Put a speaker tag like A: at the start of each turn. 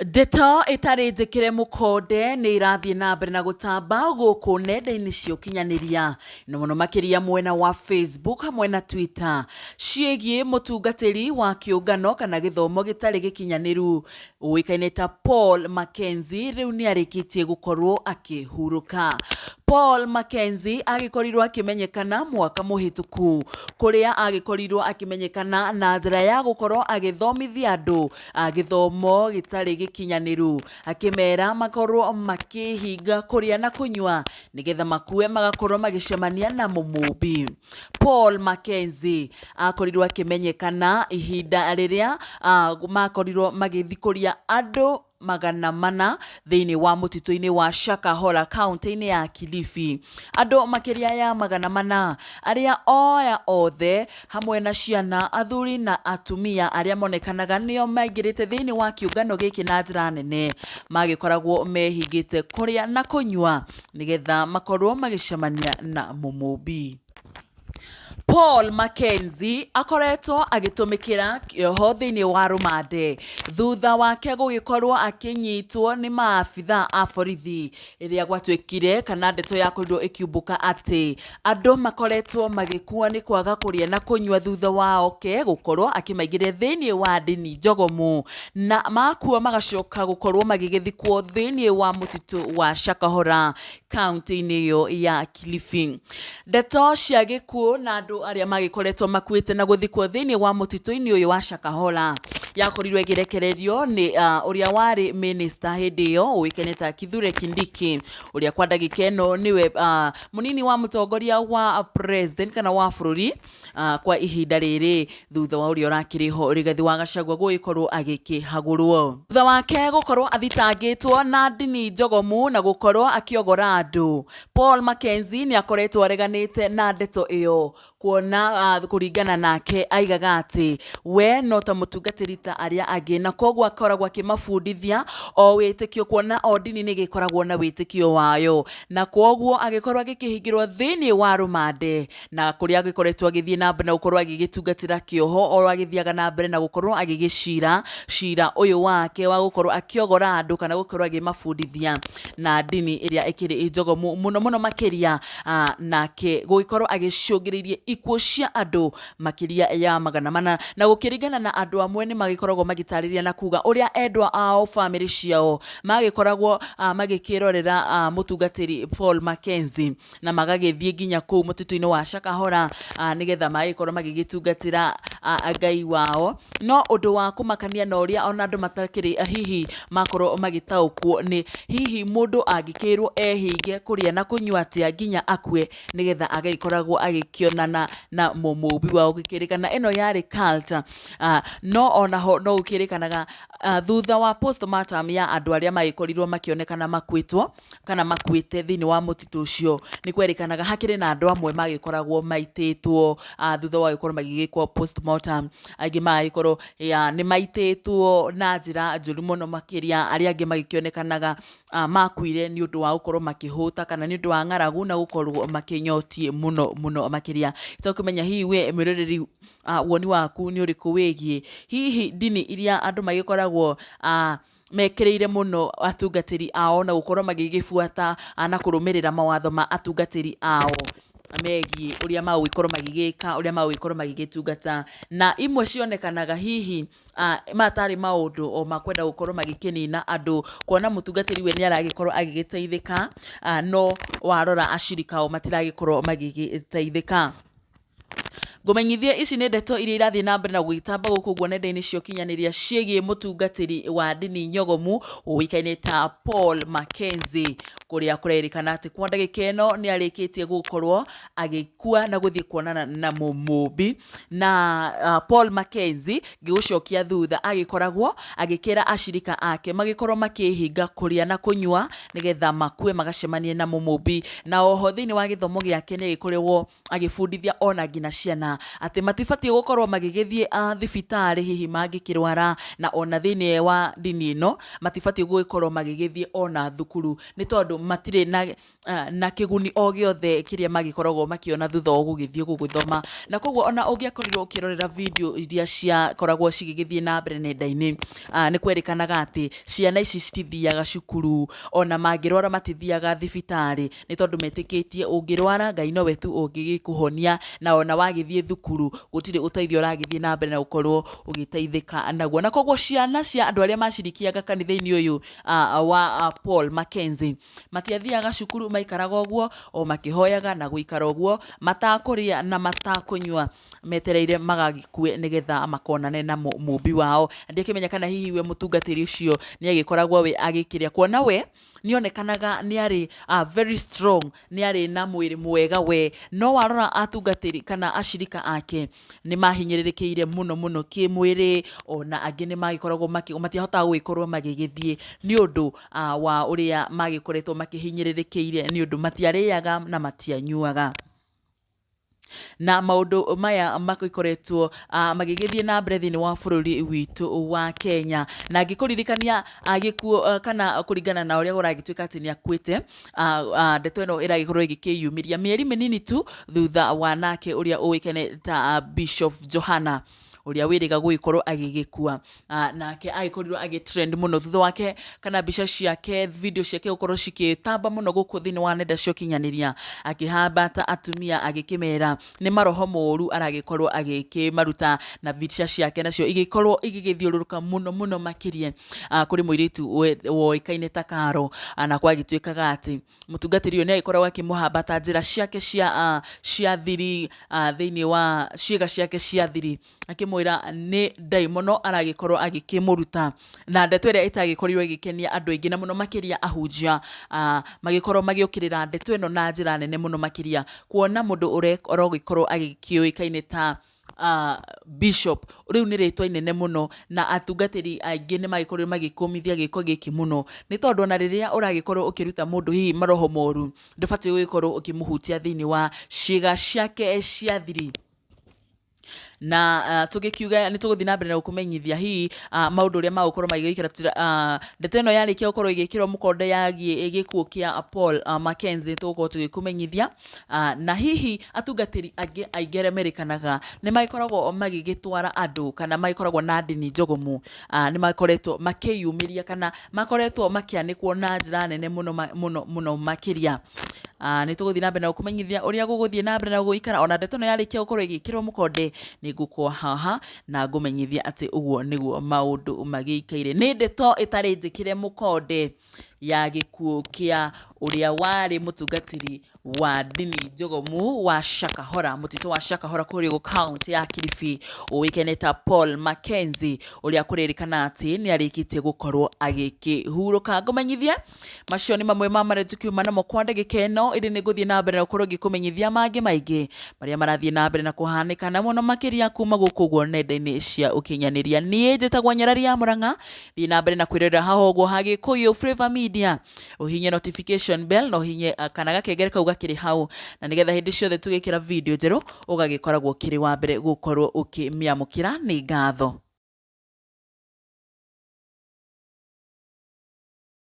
A: Ndeto ĩtarĩ njĩkĩre mũkonde nĩ irathiĩ na mbere na gũtamba gũkũ nenda-inĩ cia ũkinyanĩria na mũno makĩria mwena wa Facebook hamwe na Twitter ciĩgiĩ mũtungatĩri wa kĩũngano kana gĩthomo gĩtarĩ gĩkinyanĩru ũĩkaine ta Paul Mackenzie rĩu nĩ arĩkĩtie gũkorwo akĩhurũka. Paul Mackenzie agĩkorirwo akĩmenyekana mwaka mũhĩtũku kũrĩa agĩkorirwo akĩmenyekana na njĩra ya gũkorwo agĩthomithia andũ gĩthomo gĩtarĩ gĩkinyanĩru akĩmera makorwo makĩhinga kũrĩa na kũnyua nĩgetha makue magakorwo magĩcemania na mũmũmbi. Paul Mackenzie akorirwo akĩmenyekana ihinda rĩrĩa makorirwo magĩthikũria andũ 400 thĩinĩ wa mũtitũ-inĩ wa Shakahola kaunti-inĩ ya Kilifi. Andũ makĩria ya 400 arĩa oya othe hamwe na ciana, athuri na atumia arĩa monekanaga nĩo maingĩrĩte thĩinĩ wa kĩũngano gĩkĩ na njĩra nene magĩkoragwo mehingĩte kũrĩa na kũnyua nĩgetha makorwo magĩcemania na mũmũmbi. Paul Mackenzie akoretwo agĩtũmĩkĩra kĩoho thĩinĩ wa rũmande thutha wake gũgĩkorwo akĩnyitwo nĩ maabitha a borithi rĩrĩa gwatuĩkire kana ndeto yakorirwo ĩkiumbũka atĩ andũ makoretwo magĩkua nĩ kwaga kũrĩa na kũnyua thutha wao ke gũkorwo akĩmaingĩria thĩinĩ wa ndini njogomu na makua magacoka gũkorwo magĩgĩthikwo thĩinĩ wa mũtitũ wa Shakahola kaunti-inĩ ĩyo ya Kilifi. Ndeto cia gĩkuũ na andũ arĩa magĩkoretwo makuĩte na gũthikwo thĩinĩ wa mũtitũ-inĩ ũyũ wa Shakahola yakorirwo ĩgĩrekererio nĩ ũrĩa warĩ minister hĩndĩ ĩyo ũĩkaine ta Kithure Kindiki ũrĩa kwa ndagĩka ĩno nĩwe mũnini wa mũtongoria wa president kana wa bũrũri kwa ihinda rĩrĩ thutha wa ũrĩa ũrakĩrĩ ho Rigathi wa Gachagua gũgĩkorwo agĩkĩhagũrwo. Thutha wake gũkorwo athitangĩtwo na ndini njogomu na gũkorwo akĩogora andũ, Paul Mackenzie nĩ akoretwo areganĩte na ndeto ĩyo kuona kũringana nake aigaga atĩ we no ta mũtungatĩri ta arĩa angĩ na koguo akoragwo akĩmabundithia o wĩtĩkio kuona o ndini nĩ ĩgĩkoragwo na wĩtĩkio wayo na koguo agĩkorwo agĩkĩhingĩrwo thĩinĩ wa rũmande na kũrĩa agĩkoretwo agĩthiĩ na mbere na gũkorwo agĩgĩtungatĩra kĩoho o agĩthiaga na mbere na gũkorwo agĩgĩcira cira ũyũ wake wa gũkorwo akĩogora andũ kana gũkorwo akĩmabundithia na ndini ĩrĩa ĩkĩrĩ njogomu mũno mũno makĩria nake gũgĩkorwo agĩcũngĩrĩirie ikuũ cia andũ makĩria ya 400 na gũkĩringana na andũ amwe nĩ magĩkoragwo magĩtarĩria na kuga ũrĩa endwa ao bamĩrĩ ciao magĩkoragwo magĩkĩrorera mũtungatĩri Paul Mackenzie na magagĩthiĩ nginya kũu mũtitũ-inĩ wa Shakahola nĩgetha magĩkorwo magĩgĩtungatĩra Ngai wao. No ũndũ wa kũmakania na ũrĩa ona andũ matakĩrĩ hihi makorwo magĩtaũkwo nĩ hihi mũndũ angĩkĩrwo ehinge kũrĩa na kũnyua atĩa nginya akue nĩgetha agagĩkoragwo agĩkĩonana na mũmũmbi wao gũkĩrĩkana ĩno yarĩ cult. No onaho no gũkĩrĩkanaga thutha wa postmortem ya andũ arĩa magĩkorirwo makĩonekana makuĩtwo kana makuĩte thĩinĩ wa mũtitũ ũcio nĩ kwerĩkanaga hakĩrĩ na andũ amwe magĩkoragwo maitĩtwo thutha wa gũkorwo magĩgĩkwo postmortem angĩ magagĩkorwo nĩ maitĩtwo na njĩra njũru mũno makĩria arĩa angĩ magĩkĩonekanaga makuire nĩ ũndũ wa gũkorwo makĩhũta kana nĩ ũndũ wa ng'aragu na gũkorwo makĩnyotiĩ mũno mũno makĩria. Itakũmenya hihi we mwĩroreri woni waku nĩ ũrĩkũ wĩgiĩ hihi ndini iria andũ magĩkoragwo mekĩrĩire mũno atungatĩri ao na gũkorwo magĩgĩbuata na kũrũmĩrĩra mawatho ma atungatĩri ao megiĩ ũrĩa magũgĩkorwo magĩgĩka ũrĩa magũgĩkorwo magĩgĩtungata na imwe cionekanaga hihi matarĩ maũndũ o makwenda gũkorwo magĩkĩnina andũ kuona mũtungatĩri we nĩ aragĩkorwo agĩgĩteithĩka no warora acirika ao matiragĩkorwo magĩgĩteithĩka. Ngũmenyithie ici nĩ ndeto iria irathiĩ na mbere na gũgĩtamba gũkũ ũguo nenda-inĩ cia ũkinyanĩria ciĩgiĩ mũtungatĩri wa ndini nyogomu ũĩkaine ta Paul Mackenzie kũrĩa kũrerĩkana atĩ kwa ndagĩka ĩno nĩ arĩkĩtie gũkorwo agĩkua na gũthiĩ kuonana na mũmũmbi na Paul Mackenzie ngĩgũcokia thutha agĩkoragwo agĩkĩra acirika ake magĩkorwo makĩhinga kũrĩa na kũnyua nĩgetha makue magacemanie na mũmũmbi na oho thĩinĩ wa gĩthomo gĩake nĩ agĩkoragwo agĩbundithia ona nginya ciana. makĩrĩkana atĩ matibatiĩ gũkorwo magĩgĩthiĩ thibitarĩ hihi mangĩkĩrwara, na ona thĩinĩ wa ndini ĩno matibatiĩ gũgĩkorwo magĩgĩthiĩ ona thukuru nĩ tondũ matirĩ na kĩguni o gĩothe kĩrĩa magĩkoragwo makĩona thutha wa gũgĩthiĩ gũgĩthoma. Na koguo ona ũngĩakorirwo ũkĩrorera video iria ciakoragwo cigĩgĩthiĩ na mbere nenda-inĩ, nĩ kwerĩkanaga atĩ ciana ici citithiaga cukuru, ona mangĩrwara matithiaga thibitarĩ, nĩ tondũ metĩkĩtie ũngĩrwara Ngai nowe tu ũngĩgĩkũhonia, na ona wagĩthiĩ thukuru gũtirĩ ũteithio ũragĩthiĩ na mbere na gũkorwo ũgĩteithĩka naguo. Na koguo ciana cia andũ arĩa macirikiaga kanitha-inĩ ũyũ wa Paul Mackenzie matiathiaga cukuru, maikaraga ũguo o makĩhoyaga na gũikara ũguo matakũrĩa na matakũnyua, metereire magagĩkue nĩgetha makonane na mũmbi wao. Na ndikĩmenya kana hihi we mũtungatĩri ũcio nĩ agĩkoragwo we agĩkĩrĩa, kuona we nĩonekanaga nĩ arĩ very strong, nĩ arĩ na mwĩrĩ mwega we, no warora atungatĩri kana acirika ake nĩ mahinyĩrĩrĩkĩire mũno mũno kĩmwĩrĩ, ona angĩ nĩ magĩkoragwo matiahotaga gũgĩkorwo magĩgĩthiĩ nĩ ũndũ wa ũrĩa magĩkoretwo makĩhinyĩrĩrĩkĩire, nĩ ũndũ matiarĩaga na matianyuaga. Na maũndũ maya magĩkoretwo magĩgĩthiĩ na mbere thĩinĩ wa bũrũri witũ wa Kenya. Na ngĩkũririkania gĩkuũ kana kũringana na ũrĩa kũragĩtuĩka atĩ nĩ akuĩte, ndeto ĩno ĩragĩkorwo ĩgĩkĩyumĩria mĩeri mĩnini tu thutha wa nake ũrĩa ũĩkaine ta Bishop Johana, ũrĩa wĩrĩga gũgĩkorwo agĩgĩkua. Nake agĩkorirwo agĩ trend mũno thutha wake, kana mbica ciake, video ciake gũkorwo cikĩtamba mũno gũkũ thĩinĩ wa nenda cia ũkinyanĩria, akĩhambata atumia agĩkĩmera nĩ maroho moru aragĩkorwo agĩkĩmaruta, na mbica ciake nacio igĩkorwo igĩgĩthiũrũrũka mũno mũno makĩria kũrĩ mũirĩtu woĩkaine ta Karo. Na gwagĩtuĩkaga atĩ mũtungatĩri ũyũ nĩ agĩkoragwo akĩmũhambata njĩra ciake cia thiri, thĩinĩ wa ciĩga ciake cia thiri, akĩmwĩra nĩ ndaimono aragĩkorwo agĩkĩmũruta. Na ndeto ĩrĩa ĩtagĩkorirwo ĩgĩkenia andũ aingĩ na mũno makĩria ahunjia, magĩkorwo magĩũkĩrĩra ndeto ĩno na njĩra nene mũno makĩria, kuona mũndũ ũragĩkorwo agĩkĩũĩkaine ta Bishop, rĩu nĩ rĩtwa inene mũno, na atungatĩri aingĩ nĩ magĩkorirwo magĩkũmithia gĩko gĩkĩ mũno, nĩ tondũ ona rĩrĩa ũragĩkorwo ũkĩruta mũndũ hihi maroho moru, ndũbatiĩ gũgĩkorwo ũkĩmũhutia thĩinĩ wa ciĩga ciake cia thiri. Na tũgĩkiuga nĩ tũgũthiĩ na mbere na gũkũmenyithia hihi maũndũ ũrĩa magũkorwo magĩgĩikara. Ndeto ĩno yarĩkia gũkorwo ĩgĩkĩrwo mũkonde yagiĩ gĩkuũ kĩa Paul Mackenzie, tũgũkorwo tũgĩkũmenyithia. Na hihi atungatĩri angĩ aingĩ arĩa merĩkanaga nĩ magĩkoragwo magĩgĩtwara andũ kana magĩkoragwo na ndini njogomu, nĩ makoretwo makĩyumĩria kana makoretwo makĩanĩkwo na njĩra nene mũno mũno mũno makĩria. Nĩ tũgũthiĩ na mbere na gũkũmenyithia ũrĩa gũgũthiĩ na mbere na gũikara. Ona ndeto ĩno yarĩkia gũkorwo ĩgĩkĩrwo mũkonde, nĩ ngũkorwo haha na ngũmenyithia atĩ ũguo nĩguo maũndũ magĩikaire. Nĩ ndeto ĩtarĩ njĩkĩre mũkonde ya gĩkuũ kĩa ũrĩa warĩ mũtungatĩri wa ndini njogomu wa Shakahola, mũtitũ wa Shakahola kũrĩa ũguo kaũntĩ ya Kilifi, ũĩkaine ta Paul Mackenzie, ũrĩa kũrĩrĩkana atĩ nĩ arĩkĩtie gũkorwo agĩkĩhurũka. Ngũmenyithie macio nĩ mamwe ma marĩa tũkiuma namo kwa ndagĩka ĩno, ĩndĩ nĩ ngũthiĩ na mbere na gũkorwo ngĩkũmenyithia mangĩ maingĩ marĩa marathiĩ na mbere na kũhanĩka na mũno makĩria kuma gũkũ ũguo nenda-inĩ cia ũkinyanĩria. Niĩ njĩtagwo Nyarari ya Mũrang'a, thiĩ na mbere na kwĩrorera haha ũguo ha Gĩkũyũ Flavour Media, ũhihinye notification bell na ũhihinye kana gakengere kau gakĩrĩ hau, na nĩgetha hĩndĩ ciothe tũgĩkĩra video njerũ ũgagĩkoragwo ũkĩrĩ wa mbere gũkorwo ũkĩmĩamũkĩra. Nĩ ngatho.